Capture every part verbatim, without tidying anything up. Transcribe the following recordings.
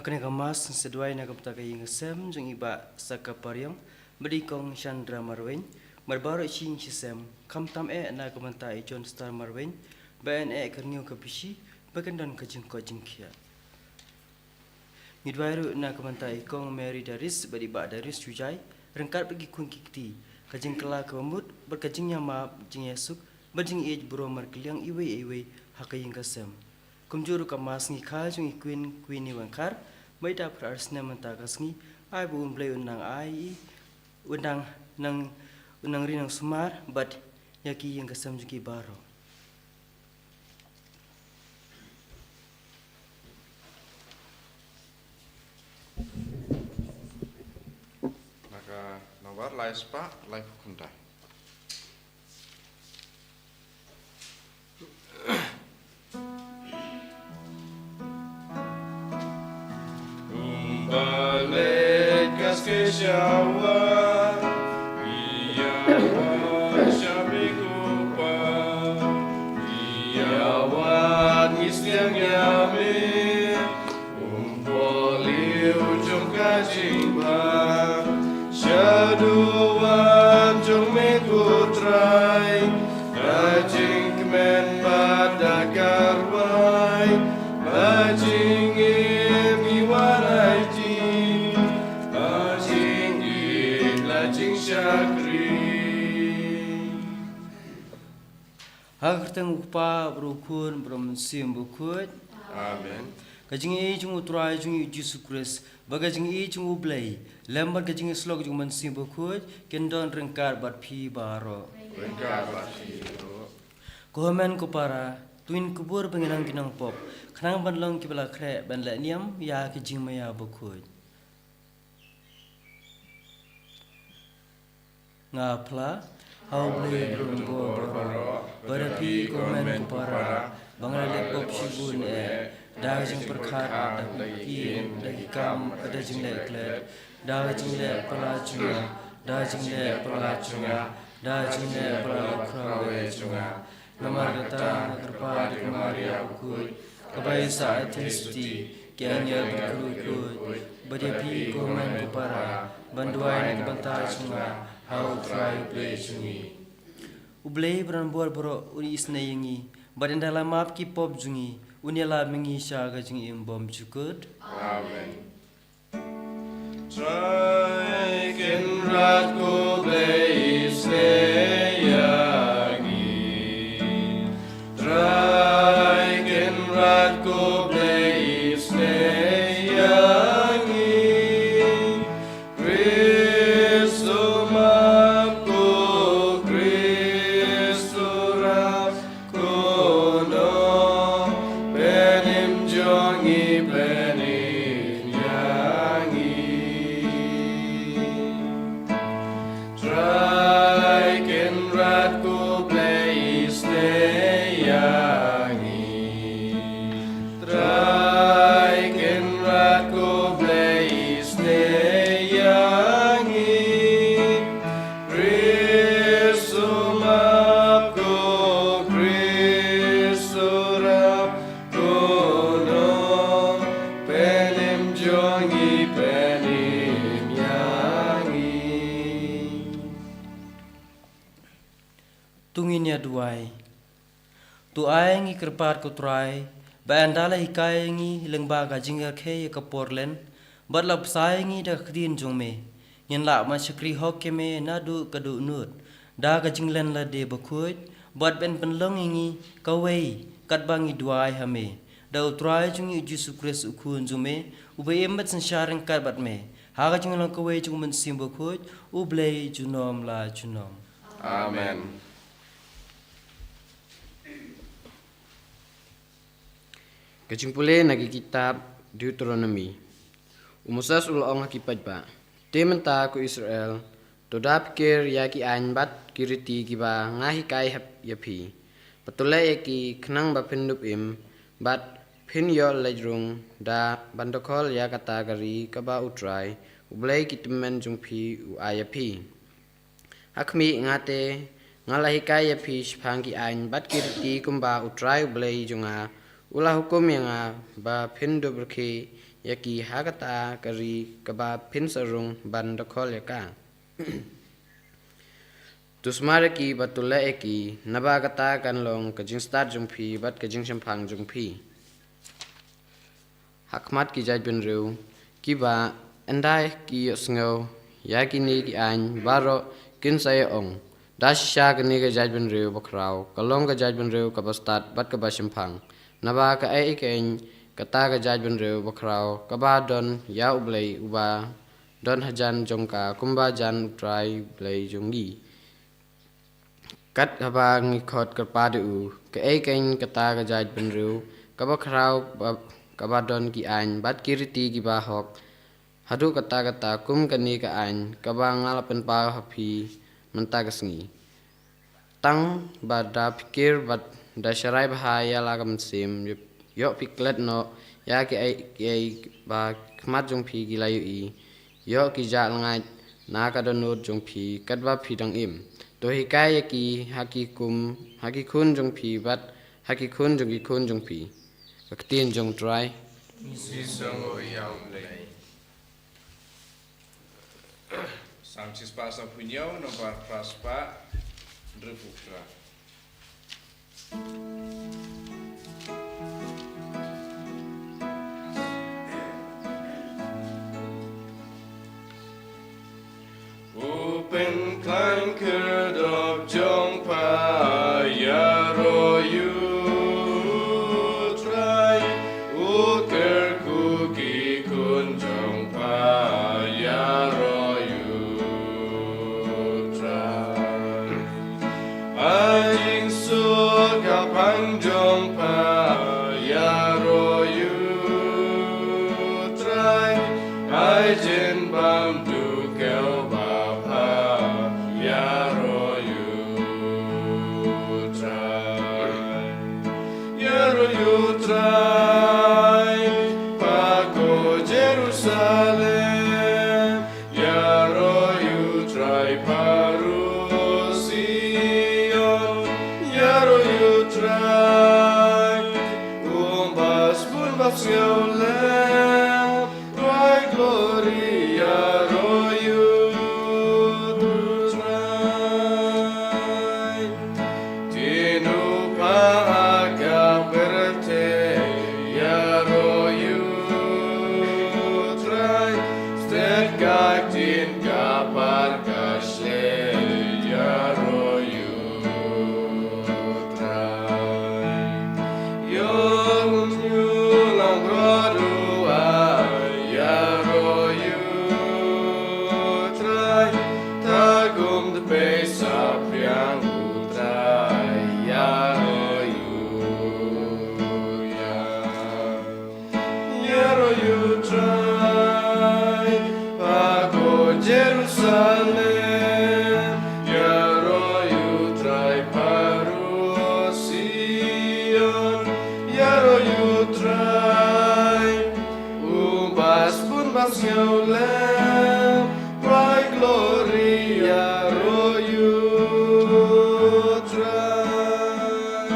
Kane ka Mass ngi sa duwai na ka bynta ka ïing ka sem jong i Bah Saka Pariong bad i Kong Chandra Marwein bad baroh shi ïing shi sem, khamtam eh na ka bynta i John Star Marwein ba yn eh ka rngiew ka bishi ba kan don ka jingkoit jingkhiah. Ngi duwai ruh na ka bynta i Kong Mary Darius bad i Bah Darius Jujai ryngkat bad ki khun ki kti, ka jingkylla kaba mut bad ka jingïamap jingïasuk bad jingïeit burom markylliang iwei ïa iwei ha ka ïing ka sem. Kumjuh ruh ka Mass ngi kha jong i Queen, Queenie Wangkhar ba i da phra ar snem mynta ka sngi. Ai ba U Blei un nang ai i, un nang, nang, un nang ri nang sumar bad ïa ki ïing ka sem jong ki baroh. Na ka nombar lai spah laiphew khyndai. Kumba leit ka ske sha wah, ïa wah sha me ko Pa, ïa wah ngi sliang ïa me. Kum u briew jong ka jingbha, sha duwan jong me ko Trai, ka jingkmen bad ka karwai, ka jingim ïa u Trai, ka jingïeit la jingshakri. Ha ka kyrteng u Kpa, bad u Khun, bad u Mynsiem Bakhuid. Amen. Ka jingïeit jong u Trai jong ngi u Jisu Khrist, bad ka jingïeit jong u Blei, lem bad ka jingïasyllok jong u Mynsiem Bakhuid, kin don ryngkat bad phi baroh. Ryngkat bad phi baroh. Ko hynmen ko para, to ngin kubur ba ngin long ki nongpop, khnang ban long kiba la khreh ban leh niam ïa ka jingmaïa bakhuid. Nga phla ha U Blei ba bor baroh, bad ha phi ko hynmen ko para, ba nga la leh pop shibun eh, da ka jingpyrkhat, da ka jingpyrkhat, da ki kam, da ka jingleh klet, da ka jingleh palat jong nga, da ka jingleh palat jong nga, da ka jingleh palat khrawei jong nga. Namar kata nga kyrpad ïa ka Maria bakhuid, kaba ïa sah ïa ki theisotti, ki angel bad ki khuid, bad ïa phi ko hynmen ko para, ban duwai na ka bynta jong nga ha U Trai U Blei jong ngi. U Blei ba don bor baroh un isynei ïa ngi, bad ynda la map ki pop jong ngi, un ïalap ïa ngi sha ka jingim bymjukut. Amen. Trai Kynrad ko Blei isynei ïa ngi. Trai Kynrad ko Blei isynei ïa ngi. Khrist u map ko, Khrist u rap ko, nongpynim jong ngi pynim ïa ngi. Trai Kynrad ko Blei isynei ïa ngi. Trai Kynrad ko Blei isynei ïa ngi. Khrist u map ko, Khrist u rap ko, nongpynim jong ngi pynim ïa ngi. To ngin ïa duwai. To ai ngi kyrpad ko Trai, ba ynda la hikai ïa ngi lyngba ka jingrakhe ïa ka por len, bad la bsa ïa ngi da ka ktien jong me, ngin lah ban shakri hok ïa me naduh ka dohnud, da ka jinglen lade bakhuid, bad ban pynlong ïa ngi kawei katba ngi duwai ha me, da U Trai jong ngi U Jisu Khrist U Khun jong me, uba im bad synshar ryngkat bad me ha ka jinglong kawei jong U Mynsiem Bakhuid, U Blei junom la junom. Amen. Ka jingpule na ka kitab Deuteronomi. U Moses u la ong ha ki paidbah, te mynta ko Israel, to da pyrkhat ïa ki aiñ bad ki riti kiba nga hikai ha ïa phi, bad to leh ïa ki khnang ba phin dup im, bad phin ïoh leit rung da ban dkhot ïa kata ka ri kaba U Trai, U Blei ki tymmen jong phi u ai ïa phi. Ha khmih, nga te nga la hikai ïa phi shaphang ki aiñ bad ki riti kumba U Trai U Blei jong nga u la hukum ïa nga, ba phin dup rkhie ïa ki ha kata ka ri kaba phin sa rung ban da khol ïa ka. To sumar ïa ki bad to leh ïa ki, naba kata kan long ka jingstad jong phi bad ka jingshemphang jong phi ha khmat ki jaitbynriew kiba ynda ki ïohsngew ïa kine ki aiñ baroh kin sa ïa ong, da shisha kane ka jaitbynriew bakhraw ka long ka jaitbynriew kaba stad bad kaba shemphang. Naba kaei keiñ kata ka jaitbynriew bakhraw kaba don ïa U Blei uba don hajan jong ka kumba jan U Trai Blei jong ngi. Kat haba ngi khot kyrpad ïa u, kaei keiñ kata ka jaitbynriew kaba khraw ba, kaba don ki aiñ bad ki riti kiba hok, haduh katta katta kum kane ka aiñ kaba nga la pynpaw ha phi mynta ka sngi. Tang ba da pyrkhat bad da sharai bha ïa la ka mynsiem, ïoh phi klet noh ïa kiei kiei ba khmat jong phi ki la ïohi, ïoh ki jah lyngngai na ka dohnud jong phi katba phi dang im. To hikai ïa ki ha ki kum, ha ki khun jong phi bad ha ki khun jong ki khun jong phi. Ka ktien jong U Trai. Ngi sngewbha ïa U Blei. Salm shispah sanphew hynñiew, nombar phra spah hynriewphew phra. U pynkhlaiñ khyrdop jong pha, ïaroh ïa U Trai. U kyrkhu ki khun jong pha, ïaroh ïa U Trai. Ai jingsuk ha pang jong pha, ïaroh ïa U Trai. Ai jingbam duh khew ba pha, ïaroh ïa U Trai. Ïaroh ïa U Trai, pha ko Jerusalem. Ïaroh ïa U Trai, pha ruh Sion. Ïaroh ïa U Trai, u bas bun bas sngewlem. Rwai glory, ïaroh ïa U Trai. Ktien u pha ha ka pyrthei, ïaroh ïa U Trai. Stet ka ktien ka par ka shlei, ïaroh ïa U Trai. Ïoh u hynñiew langbrot u ai, ïaroh ïa U Trai. Tagum da pei saphriang U Trai, ïaroh ïa U Trai. Ïaroh ïa U Trai, pha ko Jerusalem. Ïaroh ïa U Trai, pha ruh Sion. Ïaroh ïa U Trai, u bas bun bas sngewlem. Rwai glory, ïaroh ïa U Trai.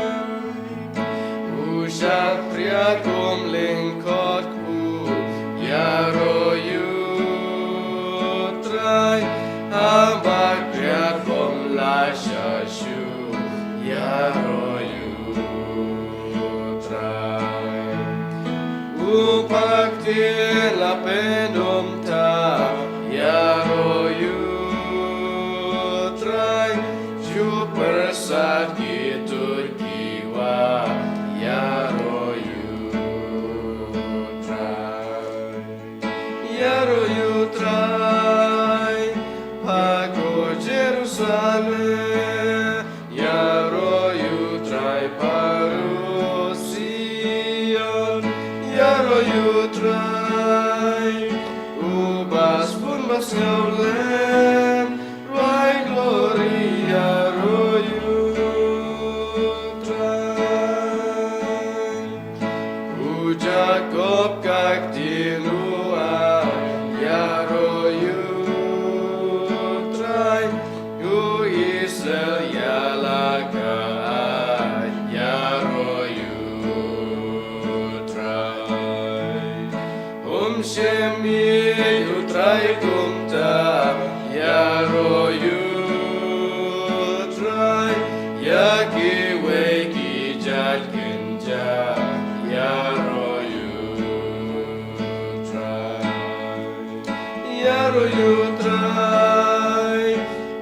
U shakri kum lyngkot kpu, ïaroh ïa U Trai. Haba khriat bym lah shuh shuh, ïaroh ïa U Trai. U pakti la pynum ta, ïaroh ïa U Trai. Shu pyrsad ki tuid ki wah, ïaroh ïa U Trai. Ïaroh ïa U Trai, pha ko Jerusalem. Ïaroh ïa U Trai, pha ruh Sion. Ïaroh ïa U Trai, u bas bun bas sngewlem. Rwai glory, ïaroh ïa U Trai. U Jakob ka ktien u ai, ïaroh ïa U Trai. U Israel ïa la ka ai, ïaroh ïa U Trai. U Ai kumta, ïaroh ïa u Trai, ïa kiwei ki jait kynja, ïaroh ïa u Trai. Ïaroh ïa u Trai,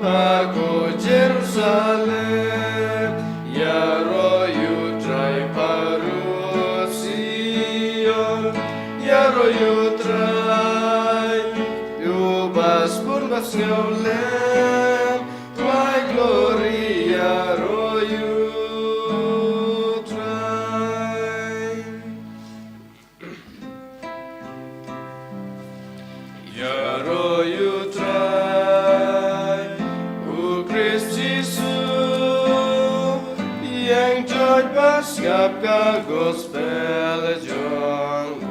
pha ko Jerusalem, ïaroh ïa u Trai pha ruh Sion, ïaroh ïa u Trai, uba sbun bad sngewlem, Trai glory, ïaroh ïa u Trai. Ïaroh ïa u Trai, u Khrist Jisu, ïeng joit bad sngap ka gospel jong u.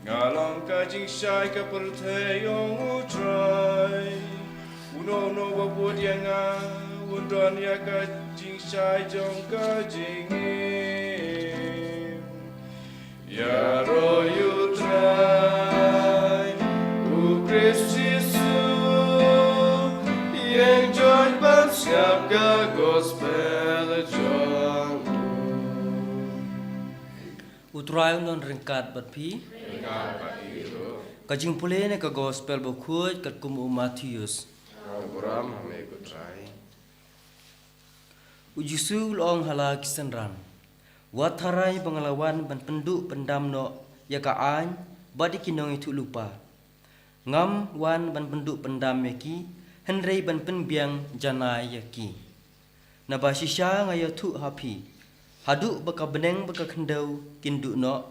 Nga long ka jingshai ka pyrthei, ong u Trai. Uno uno uba bud ïa nga, un don ïa ka jingshai jong ka jingim. Ïaroh ïa u Trai, u Khrist Jisu, ïeng joit bad sngap ka gospel jong u. U Trai un don ryngkat bad phi. Ka jingpule na ka gospel bakhuid katkum u Mathaios. Ka burom ha me ko Trai. U Jisu u la ong ha la ki synran, wat tharai ba nga la wan ban pynduh pyndam noh ïa ka aiñ bad ïa ki nongïathuhlypa. Ngam wan ban pynduh pyndam ïa ki, hynrei ban pynbiang janai ïa ki. Naba shisha nga ïathuh ha phi, haduh ba ka bneng bad ka khyndew kin duh noh,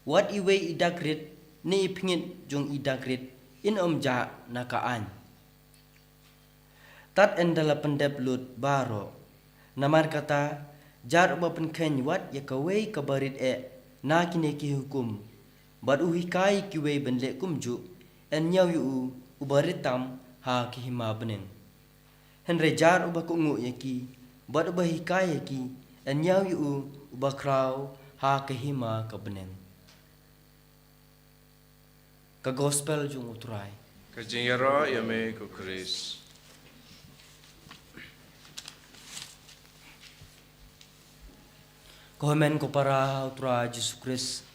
wat iwei i dak rit ne i pngit jong i dak rit in ym jah na ka aiñ. Tad ynda la pyndep lut baroh. Namar kata, jar uba pynkheiñ wat ïa kawei kaba rit eh na kine ki hukum, bad u hikai ïa kiwei ban leh kumjuh, yn ñiew ïa u uba rit tam ha ka hima bneng. Hynrei jar uba kohnguh ïa ki, bad uba hikai ïa ki, yn ñiew ïa u uba khraw ha ka hima ka bneng. Ka gospel jong u Trai. Ka jingïaroh ïa me ko Khrist. Ko hynmen ko para ha u Trai Jisu Khrist.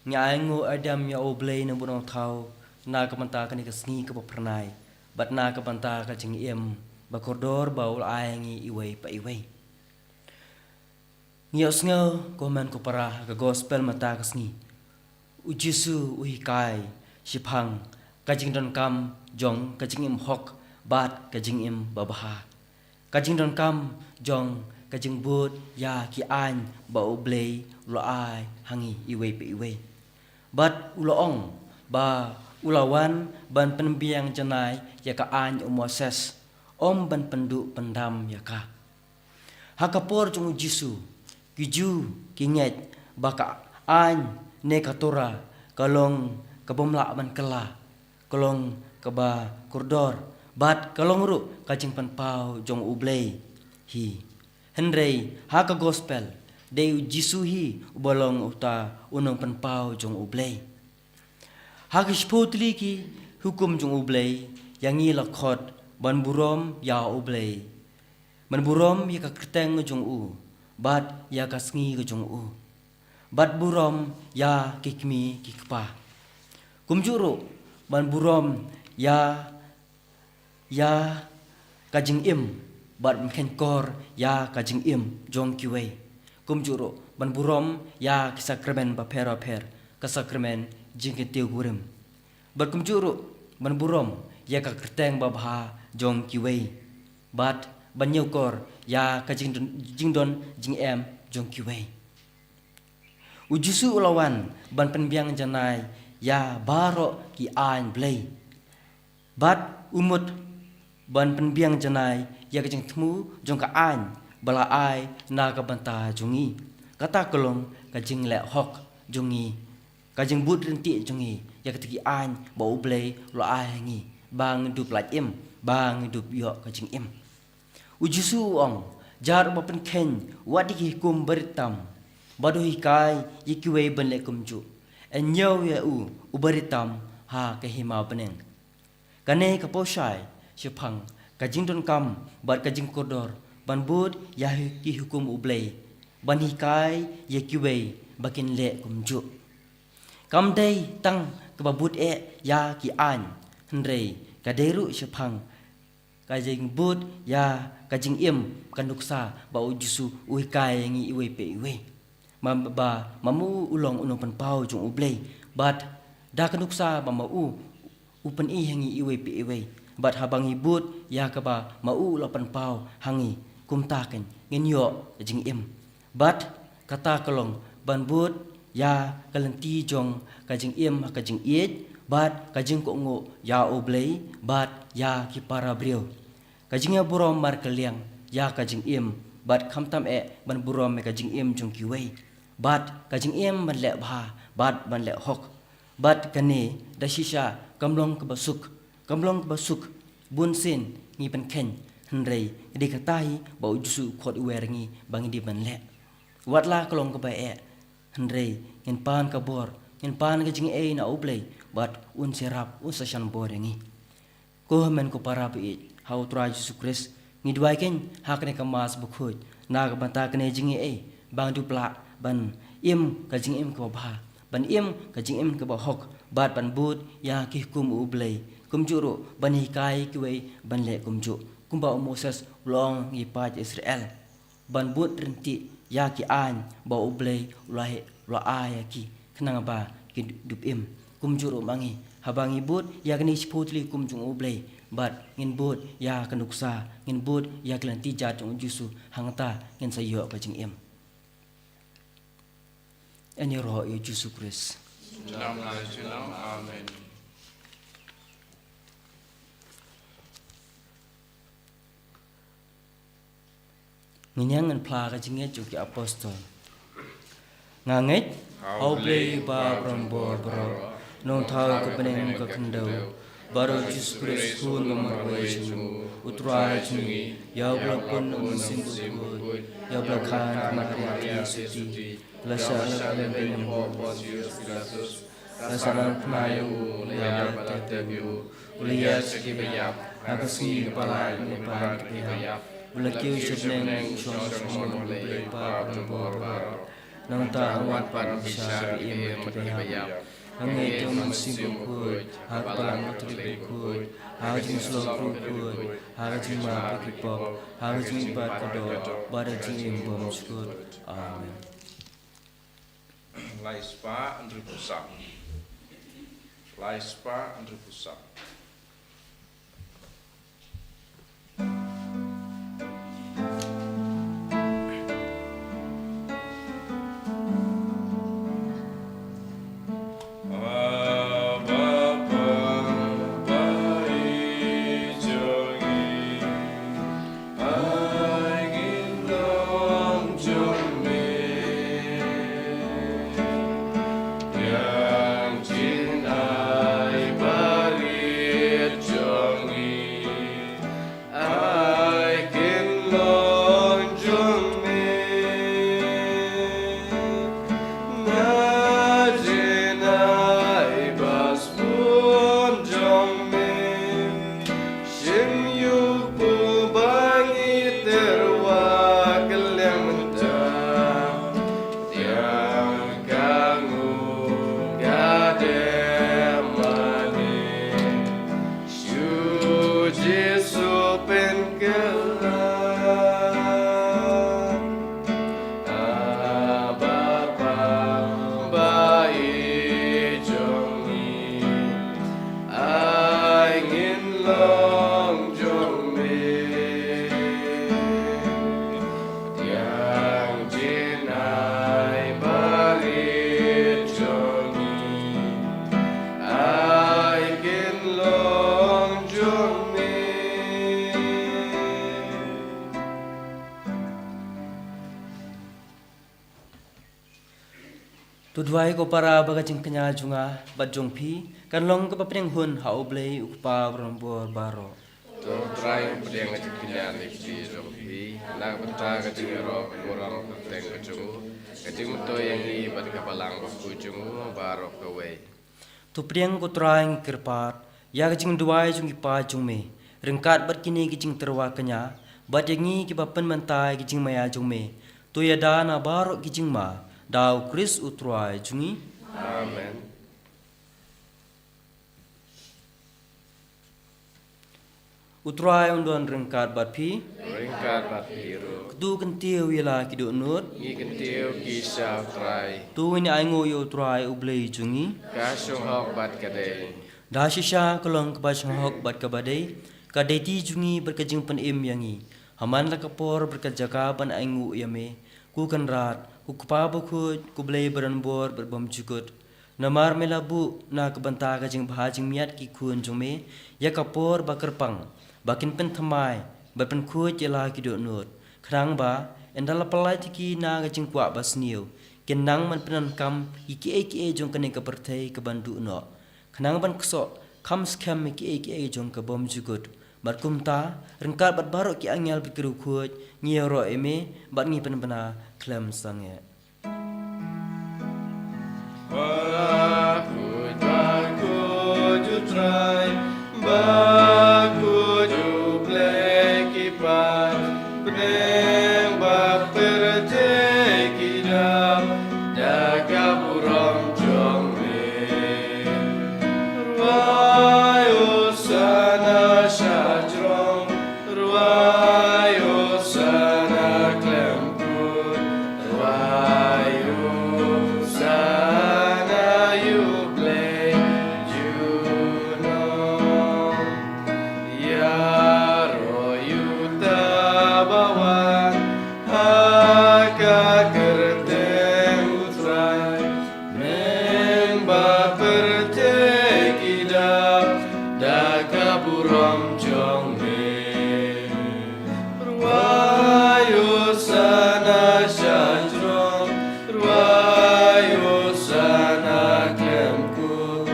Ngi ainguh aidam ïa u Blei Nongbuh Nongthaw na ka bynta kane ka sngi kaba phyrnai, bad na ka bynta ka jingim ba kordor ba u la ai ngi iwei pa iwei. Ngi ïohsngew ko hynmen ko para ha ka gospel mynta ka sngi. U Jisu u hikai shaphang ka jingdonkam jong ka jingim hok bad ka jingim babha. Ka jingdonkam jong ka jingbud ïa ki aiñ ba u Blei u la ai ha ngi iwei pa iwei. Bad u la ong ba u la wan ban pynbiang janai ïa ka aiñ u Moses, ym ban pynduh pyndam ïa ka. Ha ka por jong u Jisu, ki Jiw ki ngeit ba ka aiñ ne ka Torah ka long ka bym lah ban kylla, ka long kaba kordor, bad ka long ruh ka jingpynpaw jong u Blei hi. Hynrei ha ka gospel, dei u Jisu hi uba long uta u nongpynpaw jong u Blei. Ha ki shiphew tylli ki hukum jong u Blei, ïa ngi la khot ban burom ïa u Blei, ban burom ïa ka kyrteng jong u, bad ïa ka sngi jong u, bad burom ïa ki kmie ki kpa. Kumjuh ruh ban burom ïa ïa ka jingim, bad ban kheiñkor ïa ka jingim jong kiwei. Kumjuh ruh ban burom ïa ki sakramen bapher bapher, ka sakramen jingkyntiew kurim. Bad kumjuh ruh ban burom ïa ka kyrteng babha jong kiwei, bad ban ñiewkor ïa ka jingdon, jingdon jingem jong kiwei. U Jisu u la wan ban pynbiang janai ïa baroh ki aiñ Blei. Bad u mut ban pynbiang janai ïa ka jingthmu jong ka aiñ ba la ai na ka bynta jong ngi. Kata ka long ka jingleh hok jong ngi, ka jingbud ryntih jong ngi ïa kata ki aiñ ba u Blei u la ai ha ngi, ba ngi dup lait im, ba ngi dup ïoh ka jingim. U Jisu u ong, jar uba pynkheiñ wat ïa ki hukum barit tam, bad u hikai ïa kiwei ban leh kumjuh, yn ñiew ïa u uba rit tam ha ka hima bneng. Kane ka pynshai shaphang ka jingdonkam bad ka jingkordor ban bud ïa ki hukum U Blei, ban hikai ïa kiwei ba kin leh kumjuh. Kam dei tang kaba bud eh ïa ki aiñ, hynrei ka dei ruh shaphang ka jingbud ïa ka jingim, ka nuksa ba U Jisu u hikai ïa ngi iwei pa iwei. Ma ba ma u u long u nongpynpaw jong U Blei, bad da ka nuksa ba ma u u pyni ha ngi iwei pa iwei, bad haba ngi bud ïa kaba ma u u la pynpaw ha ngi, kumta kan ngin ïoh ka jingim. Bad kata ka long ban bud ïa ka lynti jong ka jingim ha ka jingïeit bad ka jingkohnguh ïa U Blei bad ïa ki para briew. Ka jingïaburom markylliang ïa ka jingim, bad khamtam eh ban burom ïa ka jingim jong kiwei, bad ka jingim ban leh bha bad ban leh hok. Bad kane da shisha kam long kaba suk, kam long kaba suk. Bunsien ngi pynkheiñ, hynrei dei kata hi ba U Jisu u khot u wer ngi ba ngi dei ban leh. Wat la ka long kaba eh, hynrei ngin pan ka bor, ngin pan ka jingaiei na U Blei, bad un sa ïarap, un sa shan bor ïa ngi. Ko hynmen ko para ba ïeit ha U Trai Jisu Khrist, ngi duwai kein ha kane ka Mass bakhuid na ka bynta kane jingaiei, ba ngin dup lah ban im ka jingim kaba bha, ban im ka jingim kaba hok, bad ban bud ïa ki hukum U Blei, kumjuh ruh ban hikai kiwei ban leh kumjuh, kumba u Moses u la ong ïa ki paid Israel ban bud ryntih ïa ki aiñ ba U Blei u la ai, u la ai ïa ki, khnang ba kin dup im. Kumjuh ruh ma ngi, haba ngi bud ïa kine shiphew tylli ki hukum jong U Blei, bad ngin bud ïa ka nuksa, ngin bud ïa ka lynti jait jong U Jisu, hangta ngin sa ïoh ka jingim. Ïaroh ïa U Jisu Khrist. Junom la junom. Amen. Ngin ïa ngan phla ka jingngeit jong ki apostol. Nga ngeit ha U Blei Uba Barabor baroh, Nongthaw ka bneng ka khyndew, bad U Jisu Khrist Khun ba marwei jong u Trai jong ngi, ïa uba la pun na u Mynsiem Bakhuid, ïa uba la kha na ka Maria Theisotti, la shah lyngngoh, la leit ha Pontius Pilatus, la sahnarphna ïa u, la ïap bad la tep ïa u, u la ïaid sha kiba ïap, ha ka sngi kaba lai u la pan kiba ïap, u la kiew sha bneng, u shong sha ka mon U Blei Uba Barabor baroh. Nangta un wan pat ban bishar ïa kiba im bad kiba ïap. Nga ngeit ha u Mynsiem Bakhuid, ha ka Balang Katholik bakhuid, ha ka jingslem bakhuid, ha ka jingmap ïa ki pop, ha ka jingim ba kordor, bad ha ka jingim bymjukut. Amen. Lai spah hynriewphew saw. Lai spah hynriewphew saw. Shim ïa u ba ngi tyrwa kylleng mynta. Tiang ka ngu ka dei mane. Shu Jisu pynkylla. Abba Papa, ba ïeit jong ngi, ai ngin long jong me. Tiang jin ai ba ïeit jong ngi, ai kin long jong me. To duwai ko para ba ka jingkñia jong nga bad jong phi kan long kaba pdeng hun ha U Blei U Kpa Barabor baroh. To Trai, pdeng ka jingkñia ne kti jong phi na ka bynta ka jingïaroh ka burom ka bteng ka jong u, ka jingmyntoi ïa ngi bad ka Balang Bakhuid jong u baroh kawei. To pdiang ko Trai ngi kyrpad ïa ka jingduwai jong ki paid jong me, ryngkat bad kine ki jingtyrwa kñia, bad ïa ngi kiba pynmynta ïa ka jingmaïa jong me. To ïada na baroh ki jingma, da U Khrist U Trai jong ngi. Amen. U Trai un don ryngkat bad phi. Ryngkat bad phi ruh. To kyntiew ïa la ki dohnud. Ngi kyntiew ki sha U Trai. To ngin ainguh ïa U Trai U Blei jong ngi. Ka shong hok bad ka dei. Da shisha ka long kaba shong hok bad kaba dei, ka dei ti jong ngi bad ka jingpynim ïa ngi ha man la ka por bad ka jaka ban ainguh ïa me, ko Kynrad, ko Kpa bakhuid, ko Blei badonbor bad bymjukut. Namar me la buh na ka bynta ka jingbha jingmiat ki khun jong me ïa ka por ba kyrpang, ba kin pynthymmai bad pynkhuid ïa la ki dohnud, khnang ba ynda la pyllait ïa ki na ka jingkwah basniew, kin nang ban pyndonkam ïa kiei kiei jong kane ka pyrthei ka ban duh noh, khnang ban ksoh kham skhem ïa kiei kiei jong ka bymjukut. Bad kumta, ryngkat bad baroh ki angel bad ki riewkhuid, ngi ïaroh ïa me bad ngi pynbna khlem sangeh. Bakhuid, bakhuid U Trai, bakhuid U Blei ki paid, bneng bad pyrthei ki dap da ka burom jong me. Rwai Hosana sha jrong, rwai Hosana khlem kut, rwai Hosana ïa U Blei junom. Ïaroh ïa uta ba wan ha ka kyrteng U Trai, bneng bad pyrthei ki dap da ka burom jong me. Rwai Hosana sha jrong, rwai Hosana khlem kut,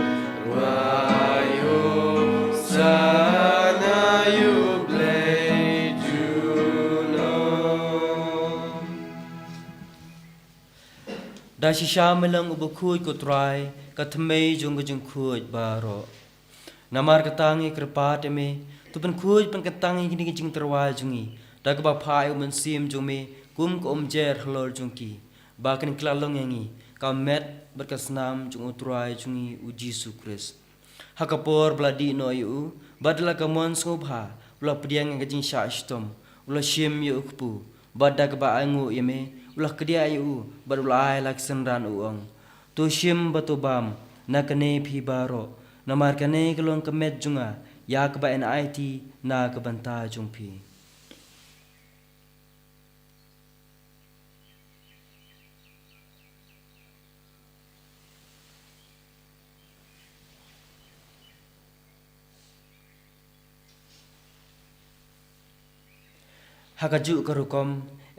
rwai Hosana ïa U Blei junom. Da shisha me long u bakhuid ko Trai, ka thymmei jong ka jingkhuid baroh. Namar kata ngi kyrpad ïa me, to pynkhuid pynkyntang ïa kine ki jingtyrwa jong ngi da kaba phah ïa U Mynsiem jong me kum ka umjer halor jong ki, ba kin kylla long ïa ngi ka met bad ka snam jong U Trai jong ngi U Jisu Khrist. Ha ka por ba la dih noh ïa u, bad da la ka mon sngewbha u la pdiang ïa ka jingshah shitom, u la shim ïa u kpu, bad da kaba ainguh ïa me u la kdiah ïa u, bad u la ai la ki synran, u ong: To shim bad to bam na kane phi baroh, namar kane ka long ka met jong nga, ïa kaba yn aiti na ka bynta jong phi. Ha kajuh ka rukom,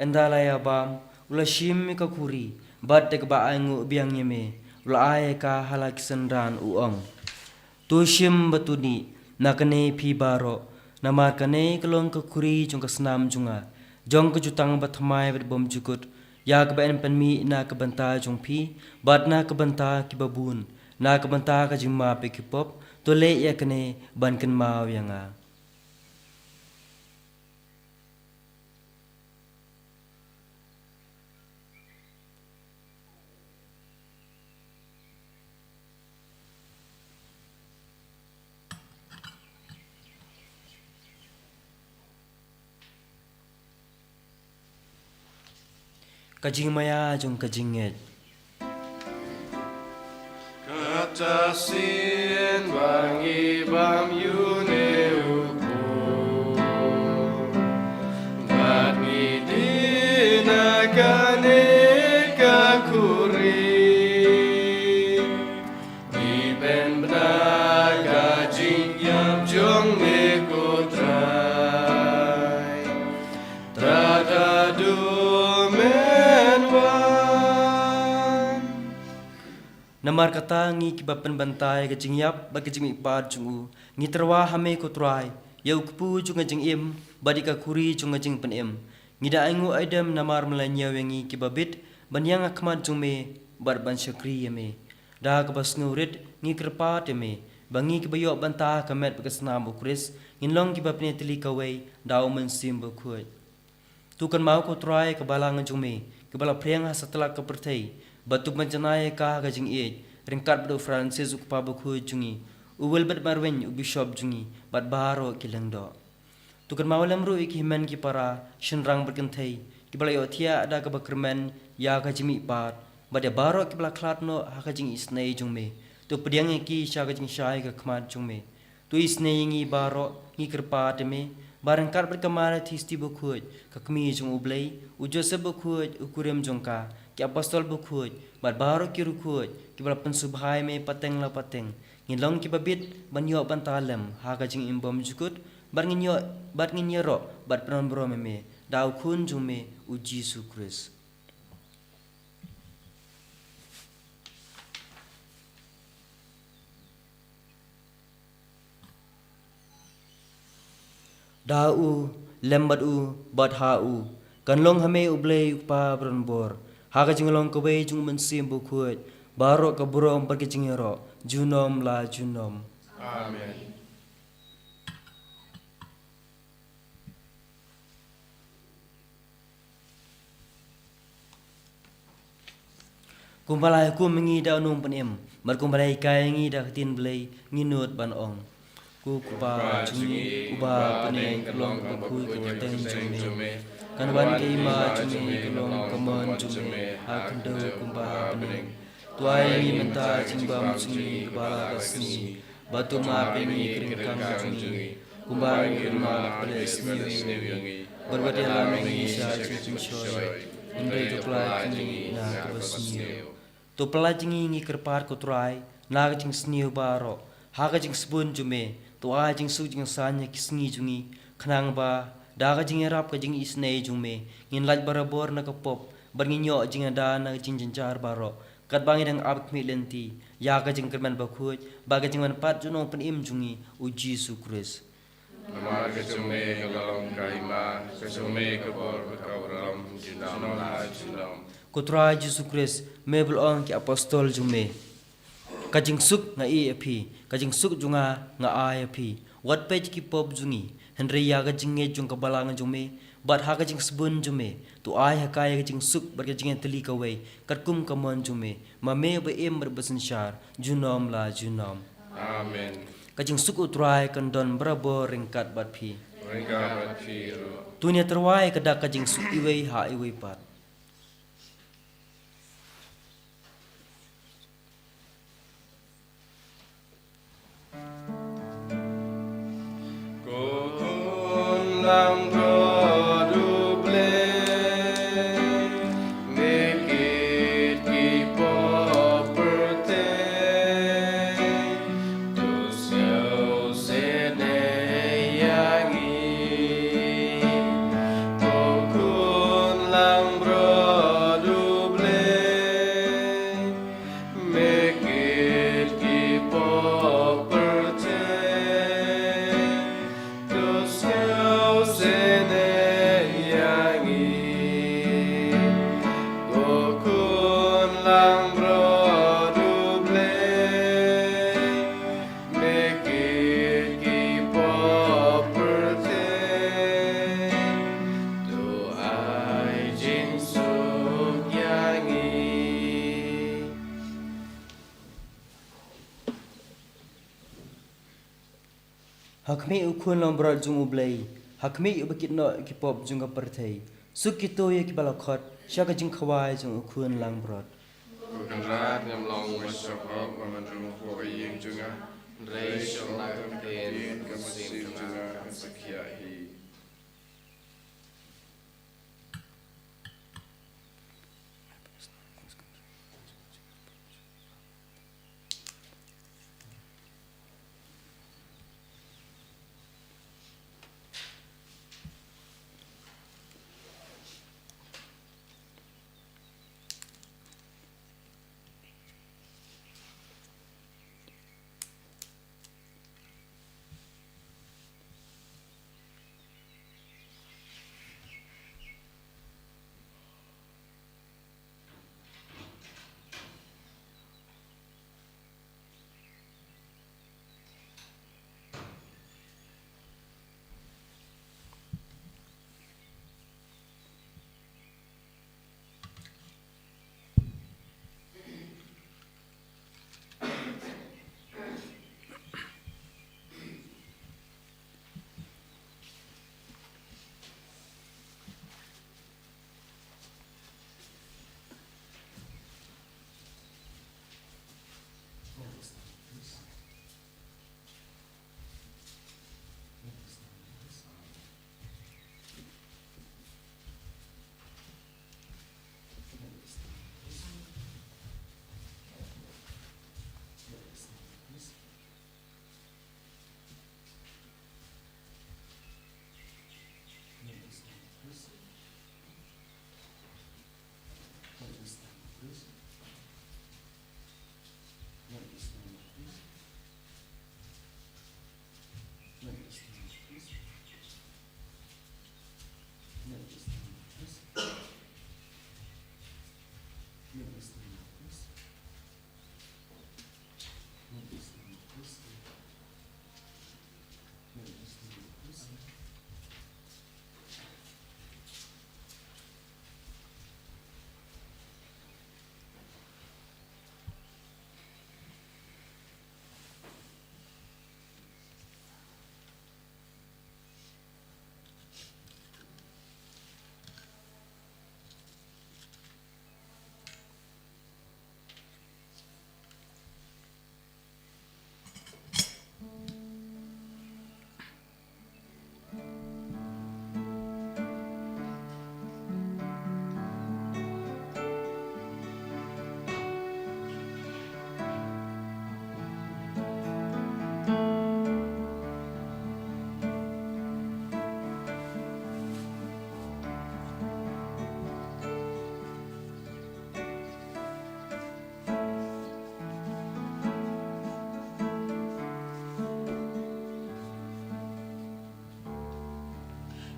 ynda la ïa bam, u la shim ïa ka khuri, bad da kaba ainguh biang ïa me, u la ai ïa ka ha la ki synran, u ong: To shim bad to dih na kane phi baroh, namar kane ka long ka khuri jong ka snam jong nga, jong ka jutang bathymmai bad bymjukut, ïa kaba yn pynmih na ka bynta jong phi bad na ka bynta kiba bun, na ka bynta ka jingmap ïa ki pop. To leh ïa kane ban kynmaw ïa nga. Ka jingmaïa jong ka jingngeit. Kata shisien ba ngi bam ïa une u khuid, bad ngi dih na kane ka khuri, ngi pynbna ka jingïap jong me ko Trai, tad haduh men wan. Namar kata ngi kiba pynbna ïa ka jingïap bad ka jingmihpat jong u, ngi tyrwa ha me ko Trai, ïa u kpu jong ka jingim bad ïa ka khuri jong ka jingpynim. Ngi da ainguh aidem namar me la ñiew ïa ngi kiba bit ban ïeng ha khmat jong me bad ban shakri ïa me. Da kaba sngewrit ngi kyrpad ïa me ba ngi kiba ïoh bynta ha ka met bad ka snam u Khrist ngin long kiba pynïatylli kawei da u Mynsiem Bakhuid. To kynmaw ko Trai ïa ka balang jong me kaba la phriang ha satlak ka pyrthei, bad to pynjanai ïa ka ha ka jingïeit ryngkat bad u Francis u kpa bakhuid jong ngi, u Wilbert Marwein u bishop jong ngi, bad baroh ki lyngdoh. To kynmaw lem ruh ïa ki hynmen ki para, shynrang bad kynthei kiba la ïohthiah da kaba kyrmen ïa ka jingmihpat, bad ïa baroh kiba la khlad noh ha ka jingisynei jong me. To pdiang ïa ki sha ka jingshai ka khmat jong me. To isynei ïa ngi baroh, ngi kyrpad ïa me ba ryngkat bad ka Maria Theisotti bakhuid, ka Kmie jong u Blei, u Joseph bakhuid u kurim jong ka, ki apostol bakhuid, bad baroh ki riewkhuid kiba la pynsngewbha ïa me pateng la pateng, ngin long kiba bit ban ïoh bynta lem ha ka jingim bymjukut, bad ngin ïoh, bad ngin ïaroh bad pynban burom ïa me da u Khun jong me u Jisu Khrist. Da u, lem bad u, bad ha u, kan long ha me u Blei u Kpa baroh bor, ha ka jinglong kawei jong u Mynsiem Bakhuid, baroh ka burom bad ka jingïaroh junom la junom. Amen. Kumba la hukum ïa ngi da u nongpynim, bad kumba la hikai ïa ngi da ka ktien Blei, ngi nud ban ong: Ko Kpa jong ngi uba ha bneng, ka long kaba khuid ka kyrteng jong me. Kan wan ka hima jong me, ka long ka mon jong me ha khyndew kumba ha bneng. To ai ïa ngi mynta ka jingbam jong ngi kaba la ka sngi, bad to map ïa ngi ki ryngkang jong ngi, kumba ngi ruh ngi map ïa kiba la sniew ïa ngi. Bad wat ïalam ïa ngi sha ka jingpynshoi, hynrei to pyllait ïa ngi na kaba sniew. To pyllait ïa ngi, ngi kyrpad ko Trai, na ka jingsniew baroh, ha ka jingsbun jong me. To ai jingsuk jingsaiñ ha ki sngi jong ngi, khnang ba da ka jingïarap ka jingisynei jong me, ngin lait barabor na ka pop, bad ngin ïoh jingïada na ka jingjynjar baroh, katba ngi dang ap khmih lynti ïa ka jingkyrmen bakhuid bad ka jingwan pat jong u Nongpynim jong ngi u Jisu Khrist. Namar ka jong me ka long ka hima, ka jong me ka bor bad ka burom, junom la junom. Ko Trai Jisu Khrist, me ba la ong ïa ki apostol jong me: Ka jingsuk nga ai ïa phi, ka jingsuk jong nga nga ai ïa phi. Wat peit ki pop jong ngi, hynrei ïa ka jingngeit jong ka balang jong me, bad ha ka jingsbun jong me, to ai ha ka ïa ka jingsuk bad ka jingïatylli kawei, katkum ka mon jong me, ma me ba im bad ba synshar junom la junom. Amen. Ka jingsuk u Trai kan don barabor ryngkat bad phi. Ryngkat bad phi ruh. To ngin ïatyrwa ïa ka dak ka jingsuk iwei ha iwei pat. Ko Khun langbrot U Blei, me kit ki pop pyrthei, to sngewsih ïa ngi. Ko Khun langbrot U Blei, me kit ki pop pyrthei, to sngewsih ïa ngi. Ko Khun langbrot U Blei, me kit ki pop pyrthei, to ai jingsuk ïa ngi. Ha khmih U Khun langbrot jong U Blei, ha khmih uba kit noh ïa ki pop jong ka pyrthei, suk kito ïa kiba la khot sha ka jingkhawai jong U Khun langbrot. Ko Kynrad, ngam long ba sngewbha ban rung hapoh ka ïing jong nga, hynrei sngewbha ka ktien ka mynsiem jong nga kan sa khiah hi.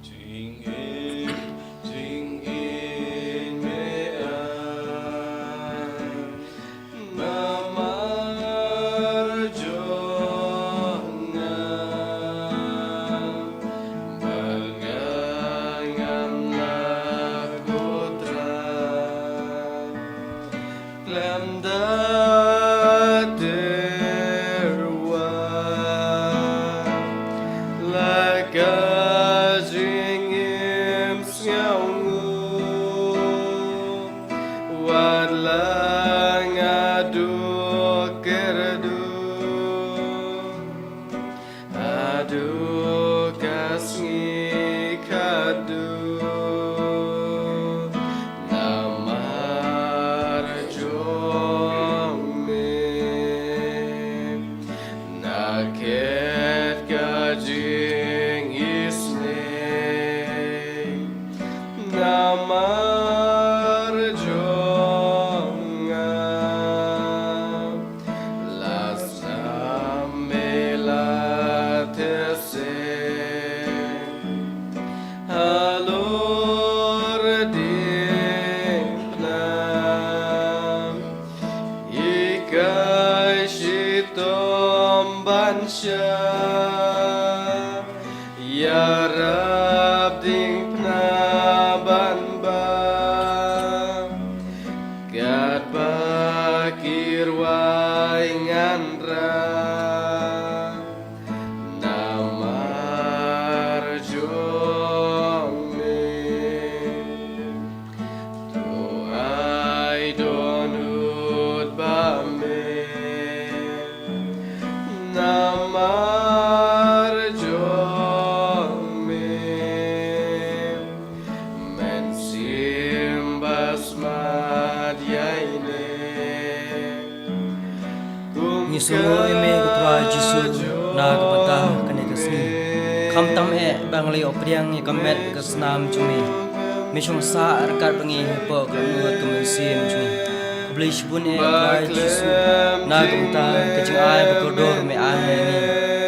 Jingim, jingim me ai namar jong nga, ba nga ngan lah ko Trai. Khlem da tyrwa la ka jingim sngewnguh, wat la nga duk kyrduh. Haduh ka sngi khatduh, namar jong me nga khet ka jingisynei. Namar jong nga la snam me la theh seh halor diengphna. Hikai shitom ban shah, ïarap diengphna ban bam, katba ki rwai ngan rah. Namar jong me, to ai dohnud ba me. Namar jong me, mynsiem ba smat ïa ine. Ngi sngewnguh ïa me ko Trai Jisu na ka bynta kane ka sngi. Khamtam eh ba ngi la ïoh pdiang ïa ka met ka snam jong me. Me shong sah ryngkat bad ngi hapoh ka dohnud ka mynsiem jong ngi. Khublei shibun eh Trai Jisu na ka bynta ka jingai ba kordor me ai ha ngi.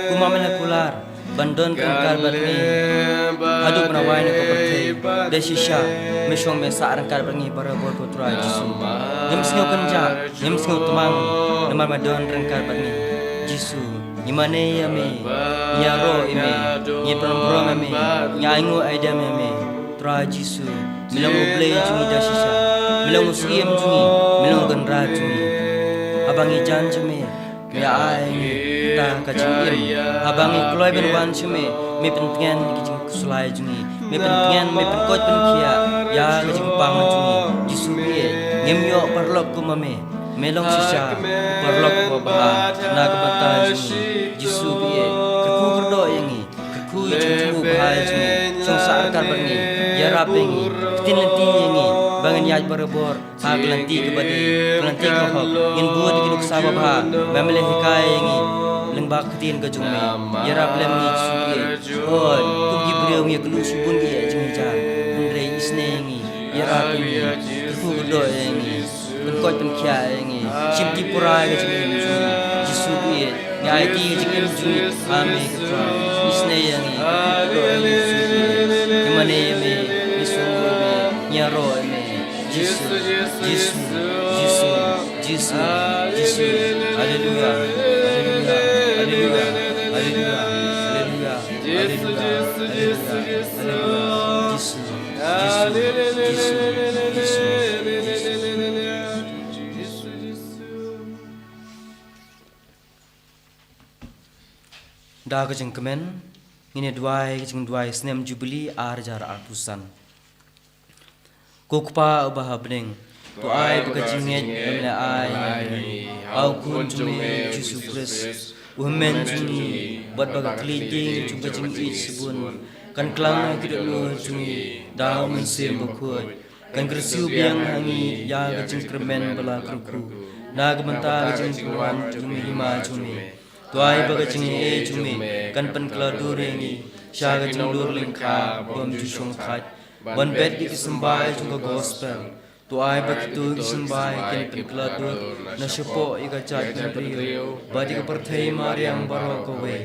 Kumba me la kular ban don ryngkat bad ngi haduh ban wai na ka pyrthei. Dei shisha me shong me sah ryngkat bad ngi barabor ko Trai Jisu. Ngim sngew kynjah, ngim sngew tmang namar me don ryngkat bad ngi. Jisu, ngi mane ïa me, ngi ïaroh ïa me, ngi pynburom ïa me, ngi ainguh aidem ïa me. Trai Jisu, me long U Blei jong ngi da shisha, me long U Syiem jong ngi, me long U Kynrad jong ngi. Haba ngi jan sha me, me ai ngi ta ka jingim. Haba ngi kloi ban wan sha me, me pyntngen ki jingkhuslai jong ngi. Me pyntngen, me pynkoit pynkhiah ïa ka jingpang jong ngi. Jisu phi eh, ngim ïoh paralok kum ma me. Me long shisha u paralok uba bha na ka bynta jong ngi. Jisu phi eh, kyrkhu kyrdoh ïa ngi. Kyrkhu ïa jingthmu bha jong ngi. Shong sah ryngkat bad ngi. Ïarap ïa ngi. Ktien lynti ïa ngi ba ngin ïaid barabor ha ka lynti kaba dei, ka lynti ka hok. Ngin bud ïa ki nuksa babha ba me la hikai ïa ngi lyngba ka ktien ka jong me. Ïarap lem ngi Jisu phi eh. Hooid, kum ki briew ngi ïakynduh shibun ki ïa jinghikai, hynrei isynei ïa ngi. Ïarap ïa ngi. Kyrdoh ïa ngi, pynkoit pynkhiah ïa ngi, shim ki pura ïa ka jingim jong ngi. Jisu ba ïeit, ngi aiti ka jingim jong ngi ha me ko Trai. Isynei ïa ngi, kyrdoh ïa ngi Jisu ba ïeit. Ngi mane ïa me, ngi sngewbha ïa me, ngi ïaroh ïa me. Jisu, Jisu, Jisu, Jisu, Jisu. Haleluya, haleluya, haleluya, haleluya, haleluya, haleluya, haleluya, haleluya. Jisu. Jisu, Jisu, Jisu. Da ka jingkmen, ngin ïa duwai ka jingduwai snem Jubili ar hajar arphew san. Ko Kpa uba ha bneng, to ai ba ka jingngeit ba me la ai ha u Khun jong me Jisu Khrist, u hynmen jong ngi, bad ba ka khlieh jong ka jingïeit shibun kan klang ha ki dohnud jong ngi da u Mynsiem Bakhuid. Kan kyrsiew biang ha ngi ïa ka jingkyrmen ba la kyrkhu na ka bynta ka jingpynwan jong ka hima jong me. To ai ba ka jingaiei jong me kan pynkylla dur ïa ngi sha ka jinglur lyngkha bym ju shongthait, ban bet ïa ki symbai jong ka gospel. To ai ba kito ki symbai kin pynkylla dur na shapoh ïa ka jaitbynriew bad ïa ka pyrthei mariang baroh kawei,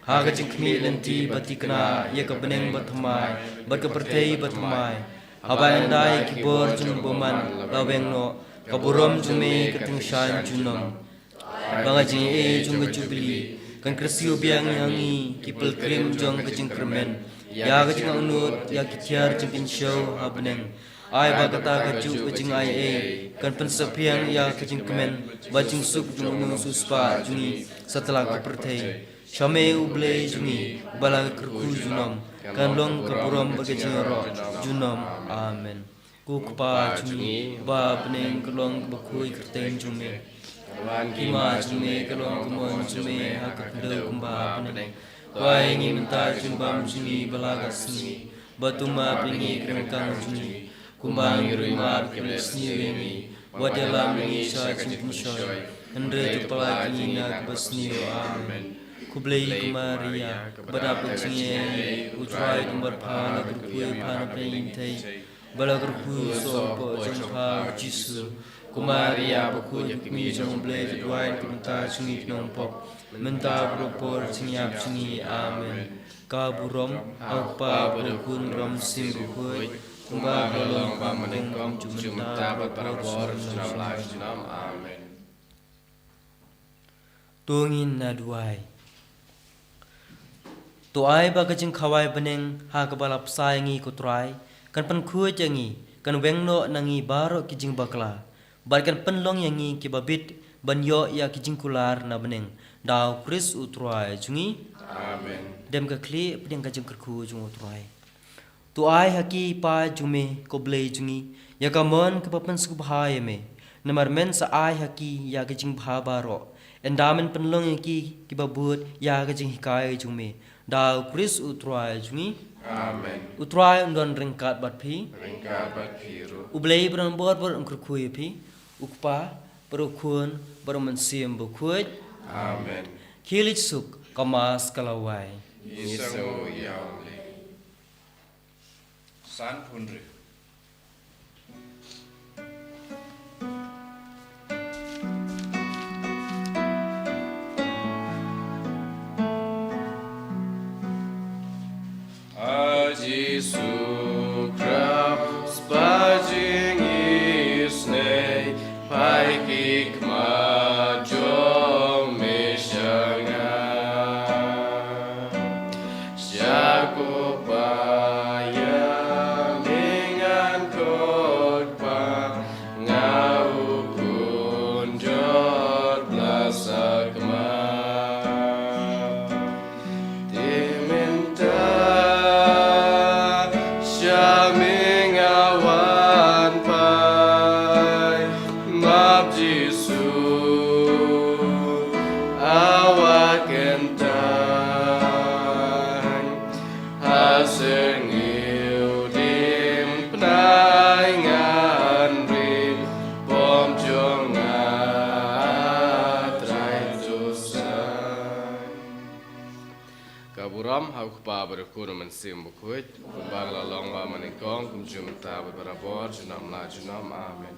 ha ka jingkhmih lynti ba thikna ïa ka bneng bathymmai bad ka pyrthei bathymmai. Haba ynda ïa ki bor jong u bymman la weng noh, ka burom jong me kan tyngshaiñ junom. Ba ka jingaiei jong ka Jubili kan kyrsiew biang ïa ngi ki pilgrim jong ka jingkyrmen ïa ka jingangnud ïa ki tiar jingkynshew ha bneng. Ai ba kata kajuh ka jingaiei kan pynsaphriang ïa ka jingkmen bad jingsuk jong u nongsiewspah jong ngi satlak ka pyrthei. Sha me U Blei jong ngi uba la kyrkhu junom, kan long ka burom bad ka jingïaroh junom. Amen. Ko Kpa jong ngi uba ha bneng, ka long kaba khuid ka kyrteng jong me. Ka wan ka hima jong me, ka long ka mon jong me ha ka khyndew kumba ha bneng. To ai ngi mynta ka jingbam jong ngi ba la ka sngi, bad to map ïa ngi ki ryngkang jong ngi, kumba ngi ruh ngi map ïa kiba sniew ïa ngi. Wat ïalam ïa ngi sha ka jingpynshoi, hynrei to pyllait ïa ngi na kaba sniew. Amen. Khublei ko Maria, kaba dap ka jingaiei, U Trai u don bad pha, la kyrkhu ïa pha na pdeng ki kynthei, bad la kyrkhu u soh hapoh jong pha u Jisu. Ko Maria bakhuid, ka kmie jong U Blei, to duwai na ka bynta jong ngi ki nongpop, mynta bad ha ka por jingïap jong ngi. Amen. Ka burom ha u Kpa bad ha u Khun bad ha u Mynsiem Bakhuid, kumba ka la long ha banyngkong, mynta bad barabor, junom la junom. Amen. To ngin ïa duwai. To ai ba ka jingkhawai bneng ha kaba la bsa ïa ngi ko Trai kan pynkhuid ïa ngi, kan weng noh na ngi baroh ki jingbakla, bad kan pynlong ïa ngi kiba bit ban ïoh ïa ki jingkular na bneng, da U Khrist U Trai jong ngi. Amen. Dem ka khlieh pdeng ka jingkyrkhu jong U Trai. To ai ha ki, Kpa jong me, ko Blei jong ngi, ïa ka mon kaba pynsngewbha ïa me, namar men sa ai ha ki ïa ka jingbha baroh. Ynda men pynlong ïa ki kiba bud ïa ka jinghikai jong me, da U Khrist U Trai jong ngi. Amen. U Trai un don ryngkat bad phi. Ryngkat bad phi ruh. U Blei ba don bor bor un kyrkhu ïa phi, U Kpa, bad U Khun, bad U Mynsiem Bakhuid. Amen. Khie leit suk, ka Mass ka la wai. Ngi sngew ïa U Blei. San phun ri. A Jisu Khrist, ba jingisynei, phai ki khmat jong me sha nga. Sha ko Pa ïa me U Kpa bad U Khun, U Mynsiem Bakhuid, kumba la long ba mynnyngkong, kumjuh mynta bad barabor, junom la junom. Amen.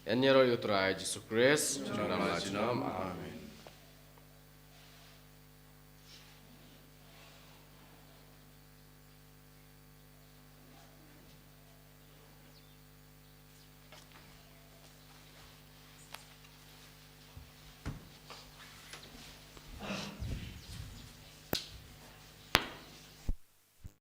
Ïaroh ïa U Trai Jisu Khrist, junom la junom. Amen.